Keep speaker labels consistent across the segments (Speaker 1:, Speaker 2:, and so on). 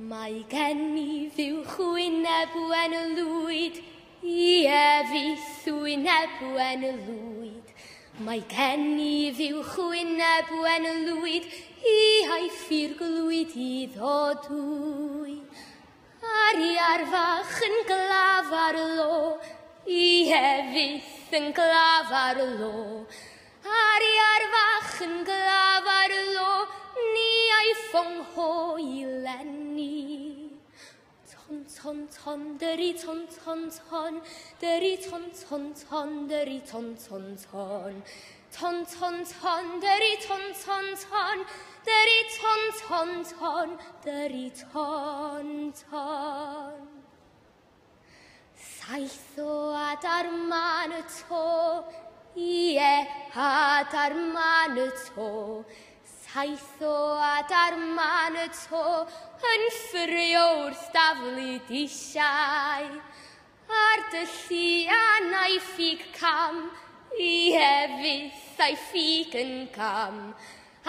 Speaker 1: Mae gen i fuwch wyneb wen y lwyd, ie fyth wyneb wen y lwyd. Mae gen i fuwch wyneb wen y lwyd, i aiff i'r glwyd i ddodwy. Ar iar fach yn glaf ar lo, ie fyth yn glaf ar lo. Ar iar fach yn glaf ar lo, ni aiff o'n hoelen i. Ton, ton, ton, dyri, ton, ton, ton, dyri, ton, ton, ton, dyri, ton, ton, ton. Ton, ton, ton, dyri, ton, ton, ton, dyri, ton, ton, ton, dyri, ton, ton. Saith o adar man y to, ie, adar man y to. Saith o adar man y to, yn ffrio wrth daflu disiau. Ar dy llian a'i ffug cam, ie fyth a'i ffug yn cam.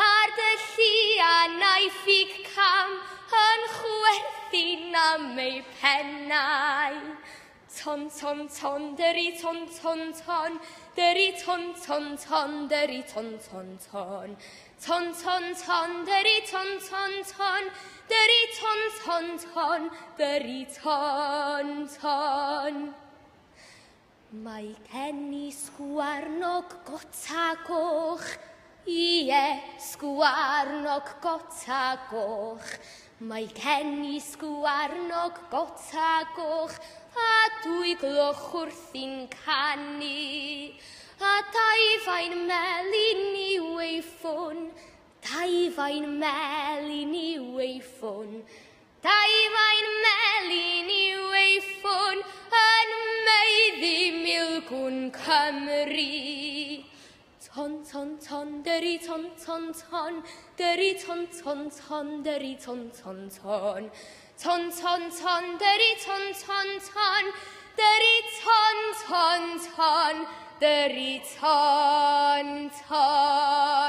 Speaker 1: Ar dy llian a'i ffug cam, yn chwerthin am ei pennau. Ton, ton, ton, dyri, ton, ton, ton, dyri, ton, ton, ton, dyri, ton, ton, ton. Ton, ton, ton, dyri, ton, ton, ton, dyri, ton, ton, ton, dyri, ton, ton. Mae gen i sgwarnog gota goch, ie, sgwarnog gota goch. Mae gen i sgwarnog gota goch, a dwy gloch wrthi'n canu. A dau fain melyn i'w ei ffwn, dau fain melyn i'w ei ffwn. Dau fain melyn i'w ei ffwn, yn meiddi milgwn Cymru. Ton, ton, ton, dyri, ton, ton, ton, dyri, ton, ton, ton, dyri, ton, ton, ton. Ton, ton, ton, dyri, ton, ton, ton, dyri, ton, ton, ton, dyri, ton, ton.